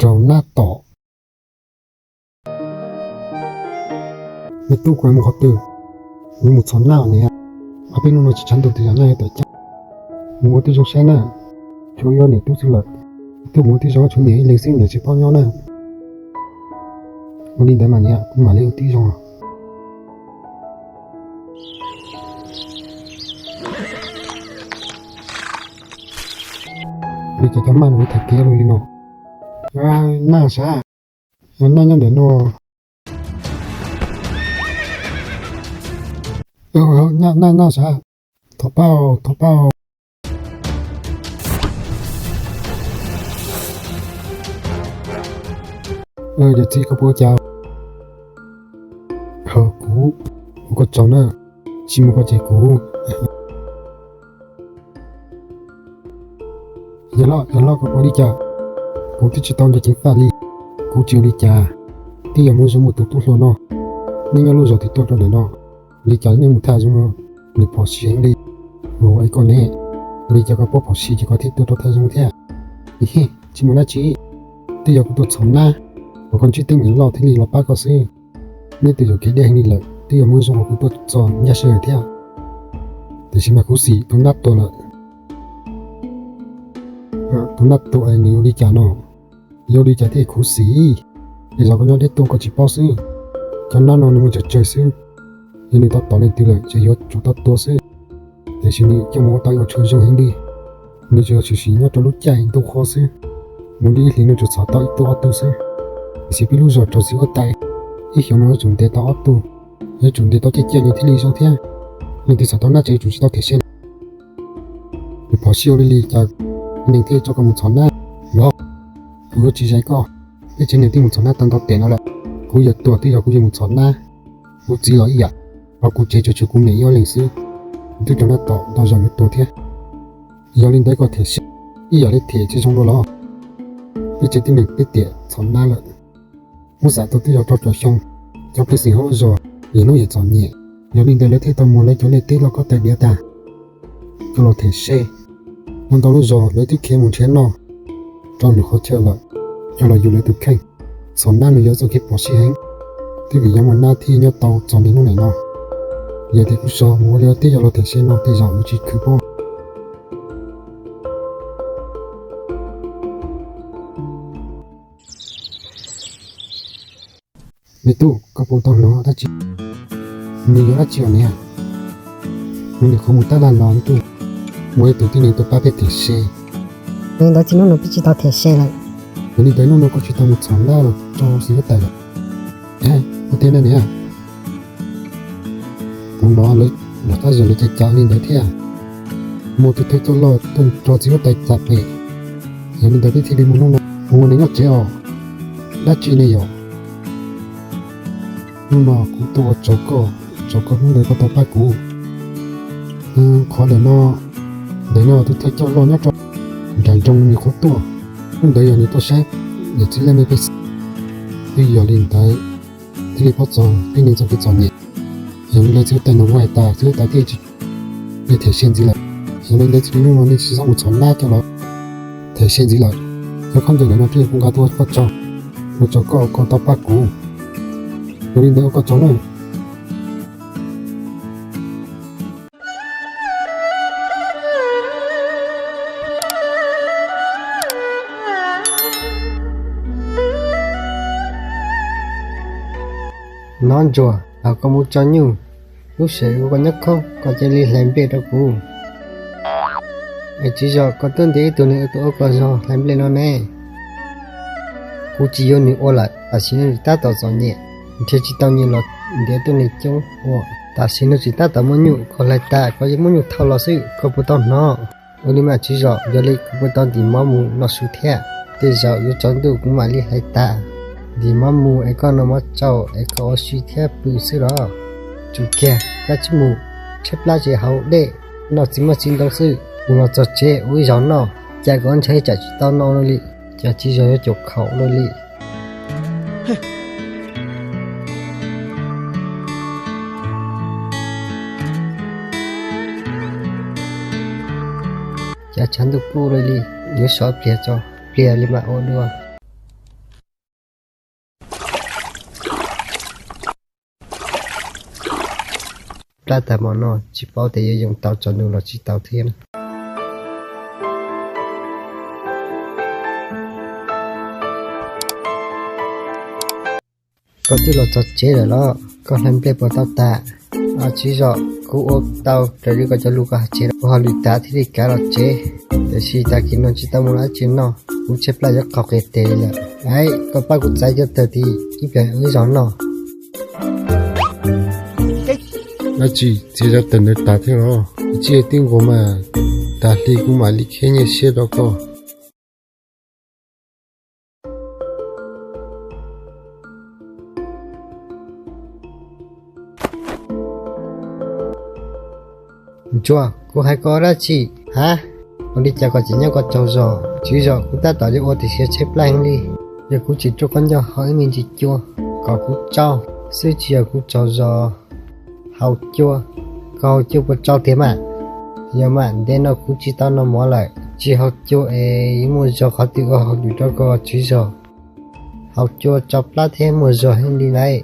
rau nab tom. Me tub, kuv mus qhov twg? Kuv mus txhom nab niam. Ob peb hnub no tsis tshav ntuj twg yog nab yuav tawm caj. Mus ua tib zoo saib na, tshuav wb niam tub xwb lawm. Ib tug mus ua tib zoo tshuav niam ib leeg xwb, niam tsis paub nyob na. Ua li ntawd mas niam, kuv mam li ua tib zoo. Li cas cov maj no tham kev li no. Naj sav, naj nyob ntawm no. Naj, naj sav, thov pab, thov pab. Yawm txiv, koj puas ua cas? Kuv, kuv ua koj tsaug na, tsis muaj koj ces kuv. Yawg hlob, yawg hlob, koj puas ua li cas? Kuv twb tsis tau nco ceev faj li. Kuv tsis ua li cas, twb yog muaj zoo muaj tus tub hluas no, nej nyob lub zos twg tuaj rau ntawm no? Li cas nej mus thaj zoo no, nws phom sij heev li. Ua es koj ne, li cas koj paub phom sij ces koj thiaj tuaj rau thaj zoo thiab? Tsis muaj dab tsi, twb yog kuv tuaj txhom nab, uas koj ntsib teeb meem loj thiaj li los pab koj xwb. Neb twb yuav kev deb heev li lawm, twb yog muaj zoo uas kuv tuaj txog ncaj sij hawm thiab. Tiam sis mas khuv xim tus nab tuag lawm. Tus nab tuag es nws ua li cas no? Yog ua li cas thiaj khuv xim? Tej zaum koj nyob deb tuaj koj tsis paub xwb. Cov nab no nws muaj tsawg tsawg xwb. Yog nws tau tom leej twg lawm ces yuav tsum tau tuag xwb. Tiam sis nws coj mus ua tau ib qho tshuaj zoo heev li. Nws tsuas yog tshwm sim nyob rau lub caij ntuj qhuav xwb, mus li ib hlis nws tsuas txhom tau ib tug ob tug xwb. Tiam sis peb lub zos raug txiv huab tais, ib xyoos no yuav tsum ntes tau ob tug, yuav tsum ntes tau ciaj ciaj nws thiaj li zoo thiab. Leej twg txhom tau nab ces yuav tsum tsis tau them se. Nws phom sij ua li cas neeg thiaj tso koj mus txhom nab los? Kuv yuav tsis zais koj. Peb tsev neeg twb mus txhom nab tau ntau tes no lawm. Kuv yawg tuag twb yog kuv yeej mus txhom nab. Kuv txiv los ib yam, ho kuv tsev tsuas tshuav kuv niam ib leeg xwb, twb raug nab tom ntau zaus yuav tuag thiab. Yog li ntawd koj them se, ib yam li them tsis zoo dua los? Peb tsev tib neeg peb tiam txhom nab lawm, muab xam tau twb yog rau caum xyoo, cov pej xeem hauv lub zos yim hnub yim txom nyem. Yog li ntawd lawv thiaj tau muab lawv cov liaj teb loj kob tais diav tag coj los them se. Muaj ntau lub zos lawv twb khiav mus nrhiav noj rau lwm qhov chaw lawm, coj los yug lawv tus kheej. Txhom nab nws yog txoj kev phom sij heev, twb vim yog muaj nab thiaj nyob tau txog niaj hnub niam no. Yog tias kuv so mus ua li teb yog los them se no tej zaum yuav tsis khwv pob. Me tub, koj puas tau hnov dab tsi? Nws yog dab tsi os niam? Nws nim qhuav mus tab laj los me tub, muaj ib tug tib neeg tuaj pab peb them se. Li ntawd txij hnub no peb tsis tau them se lawm. Yog li ntawd hnub no koj tsis tau mus txhom nab los rau txiv huab tais lawm. Ua tiag na niam? Kuv hnov lawv lawv qab zos lawv cov cav li ntawd thiab. Muaj tus thawj coj loj tuaj tso txiv huab tais txav pem, yog li ntawd peb thiaj li mus hnub no. Kuv ua neeg nyob tsev os, dab tsi ne yom? Hnub no kuv tuaj ua tsaug koj, tsaug koj hnub ntawd koj tau pab kuv. Qhov ntawm no, ntawm no tus thawj coj loj nyob rau nram nroog nws qhuav tuaj, hnub ntawd yog nws tuaj saib niam txiv laj mej pej xeem. Twb yog li ntawd thiaj li pab txog peb neeg txoj kev txom nyem. Yog li ntawd txiv huab tais nws kuj hais tas txiv huab tais thiaj li them se ntxiv lawm. Yog li ntawd txij li hnub no nej tsis txhob mus txhom nab coj los them se ntxiv lawm. Cov khaub ncaws ntawm no thiaj kuv nqa tuaj ua koj tsaug, ua tsaug koj koj tau pab kuv. Yog li ntawd ua koj tsaug na. Nov ntsuag, los koj mus tso nyuj, lub sij hawm koj nyob khoob koj cia li hlais nplej rau kuv. Es tsis zog koj twb ntiav ib tug neeg tuaj ua koj zog hlais nplej no ne. Kuv tsis yuav nws ua lawm, tam sim no nws tab tom txom nyem, nrhiav tsis tau nyiaj los ntiav tuab neeg coob ua. Tam sim no tseem tab tom muaj nyuj, koj hlais tas koj yuav muab nyuj thauj los xwb, koj puas tau hnov? Ua li mas tsis zog, yog li kuv puas tau ntim mov mus noj su thiab? Tej zaum yuav tsaus ntuj kuv mam li hlais tas. Ntim mov mus es koj noj mov tsaus es koj ua si thiab pw xwb los? Tsum kiag, koj tsis mus tshaib plab tsis haus dej, noj txiv maj txiv ntoo xwb. Kuv los txog tsev ua ib zaug noj, cas koj ntshai tsam tsis tau noj li, cas tsis zog yuav caum khaum li. Cas tshav ntuj kub li, yuav sov pliag tso, pliag li mam ua dua. Paj tag hmo no tsis paub tias yuav yoo tau tsaus ntuj los tsis tau thiab na. Koj twb los txog tsev lawm los? Koj hlais nplej puas tau tas? Tsis zom, kuv ua tau raws li koj cov lus koj hais tsev, ua hauj lwm tas thiaj li kav los tsev. Tiam sis tag kis no tsis tau mus dab tsi noj, kuv tshaib plab yuav qaug qias tes li lawm. Aib, koj pab kuv txav cov tawg tim ib pliag wb zov noj. Dab tsi, txiav cov tawg ntawd tas thiab los? Tsis, tib nqus mas, tag hli kuv mam li khib nyiaj siab rau koj. Ntsuag, kuv hais koj dab tsi? Hab, ua li cas koj tseem nyob koj tsaug zog? Tswv zos, kuv tab tom yuav ua tiam sis tshaib plab heev li. Yog kuv tseem rau koj nyob hauv ib me ntsis cua kom kuv tsau xwb, tsis yog kuv tsaug zog. Haus cua, koj haus cua puas tsau tiag mas? Yog mas, ntev no kuv tsis tau noj mov lawm, tsis haus cua es yuav muaj zog qhov twg ua hauj lwm rau koj tswv zos? Haus cua tsau plab thiab muaj zog heev li lawm.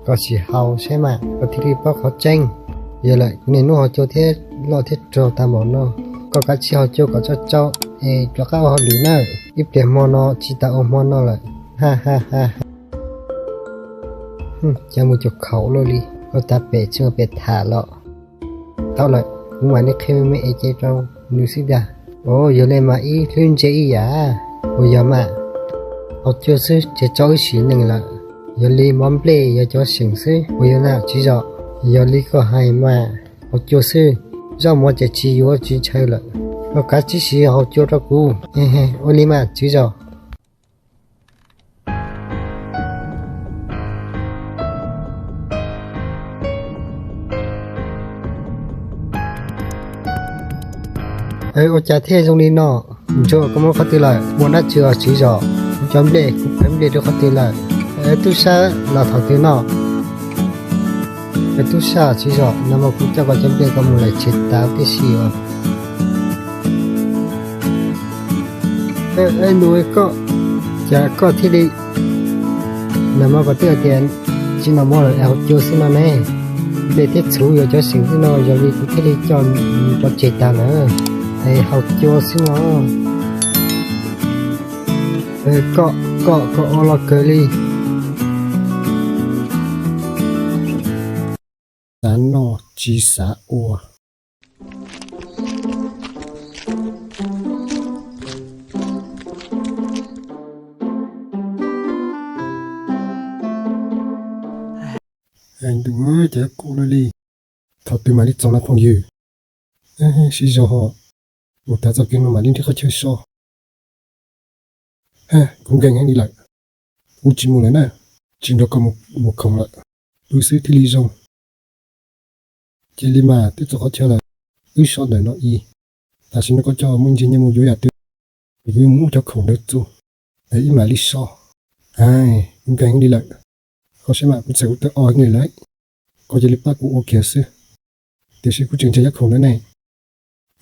Koj sim haus saib mas koj thiaj li paub qhov tseeb. Yog lawm, kuv niaj hnub haus cua thiab loj thiab rog tag npaum no, koj kav tsij haus cua kom tsau tsau es rov qab ua hauj lwm nawb. Ib pliag hmo no tsis tas ua hmo noj lawm. Ha ha ha. Cas mus cuag khaum luaj li, koj tav pem tsis ua pem tham los. Tau lawm, kuv mam li qhia me me es ces rau nws xwb tiag. Ua yog li mas ib hlwb ntse ib yam. Ua yog mas, haus cua xwb ces tsau wb sim neej lawm. Yog li mov nplej yog cov seem xwb, ua yog na tswv zos? Yog li koj hais mas, haus cua xwb, zaub mov ces tsis yuav tsis ntshaw lawm. Koj kav tsij siv haus cua rau kuv. Ua li mas tswv zos. Ua cas thiaj zoo li no? Ntsuag, koj muab qhov twg lawm? Muaj dab tsi os tswv zos? Kuv cov nplej, kuv phev nplej rau qhov twg lawm? Tub sab los thaum twg no? Tub sab, tswv zos, nag hmo kuv coj koj cov nplej koj mus lawm tsev tas tib si os. Nus, koj, cas koj thiaj li, nag hmo koj twb hais tias tsis noj mov lawm es haus cua xwb no ne. Nplej thiab txhuv yog cov seem xwb no, yog li kuv thiaj li coj mus rau tseg tag lawm es haus cua xwb no. Koj, koj, koj ua los kawg li. Xav noj tsis xav ua. Ntuj, cas kub luaj li. Thaum twg mam li txog no phooj ywg? Siv zog ho, mus tas txoj kev no mam li nrhiav qhov chaw so. Kuv nkees heev li lawm, kuv tsis mus lawm na, tsis nrog koj mus khoom lawm, wb xwb thiaj li zoo. Cia li mas, twb txog qhov chaw lawm, wb so ntawm no ib. Tam sim no koj coj muaj ntsis nyiaj mus yuav yam twg, kuv yuav mus muab cov khoom ntawd txug, ib mam li so. Kuv nkees heev li lawm, koj saib mas kuv txhais kuv taw o heev li lawm, koj cia li pab kuv ua kiag xwb. Tiam sis kuv tseem ntshai cov khoom ntawd ne.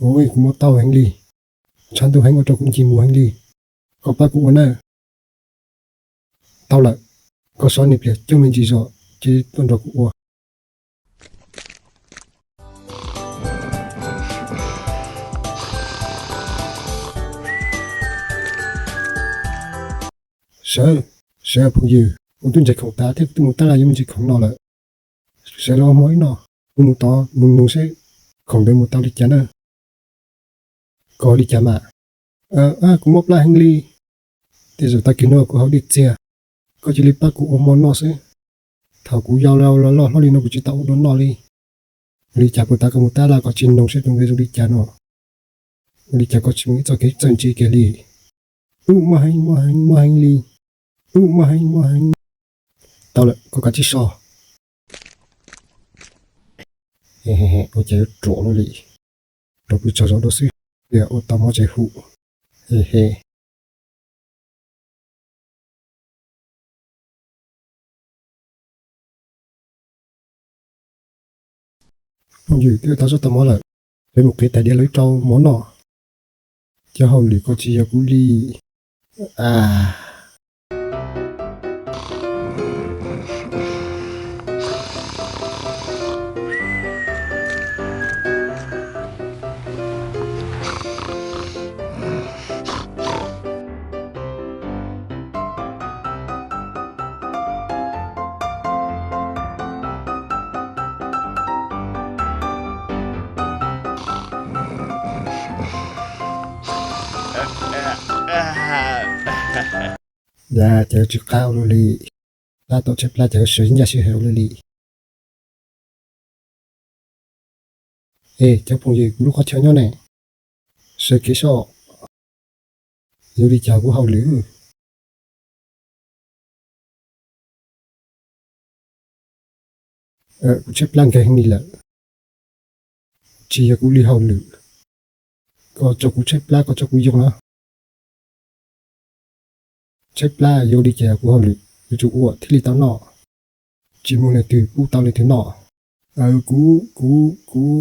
Ua kuv mob taub heev li, tshav ntuj heev ua rau kuv ncig mus heev li. Koj pab kuv ua nawb. Tau lawm, koj so niag pliag coj me ntsis zog cia li tuaj nrog kuv ua. Sawv, sawv phooj ywg, kuv twb ntshai khoom tas thiab kuv twb mus tab laj yuav me ntsis khoom no lawm. Sawv los ua hmo ib noj, kuv mus tod mus nug seb khoom ntawd mus tau li cas na. Koj ua li cas mas? Kuv mob plab heev li, tej zaum tag kis no kuv haus dej txiag, koj cia li pab kuv ua hmo noj xwb. Thaum kuv yau loj loj hlob li no kuv tsis tau ua dua noj li. Ua li cas puag ta koj mus tab laj koj tsis nug seb tus nqe zoo li cas no? Ua li cas koj tsis mus ib txoj kev txawj ntse kiag li? Wb mob heev, mob heev, mob heev li. Wb mob heev, mob heev. Tau lawm, koj kav tsij so. Ua cas yuav ruam luaj li. Rau pw tsaug zog dua xwb, ua tau mov tsev hum. He he. Phooj ywg, twb tau sab tau mov lawm, peb mus qiv tais diav lawv rau mov noj. Cov hauj lwm ko tsis yog kuv li. A, Yam ces tsis qab ua luaj li, plab tau tshaib plab ces sawv ncaj sij hawm ua luaj li. Es cov phooj ywg, kuv lub qhov chaw nyob ne, sawv kev soj, yuav li cas kuv hauj lwm? Kuv tshaib plab nkeeg li lawm, tsis yog kuv li hauj lwm. Koj tso kuv tshaib plab, koj tso kuv yoo na. Tshaib plab yuav li cas kuv hauj lwm, yuav tsum ua thiaj li tau noj. Tsis muaj leej twg pub tau leej twg noj. Kuv, kuv, kuv.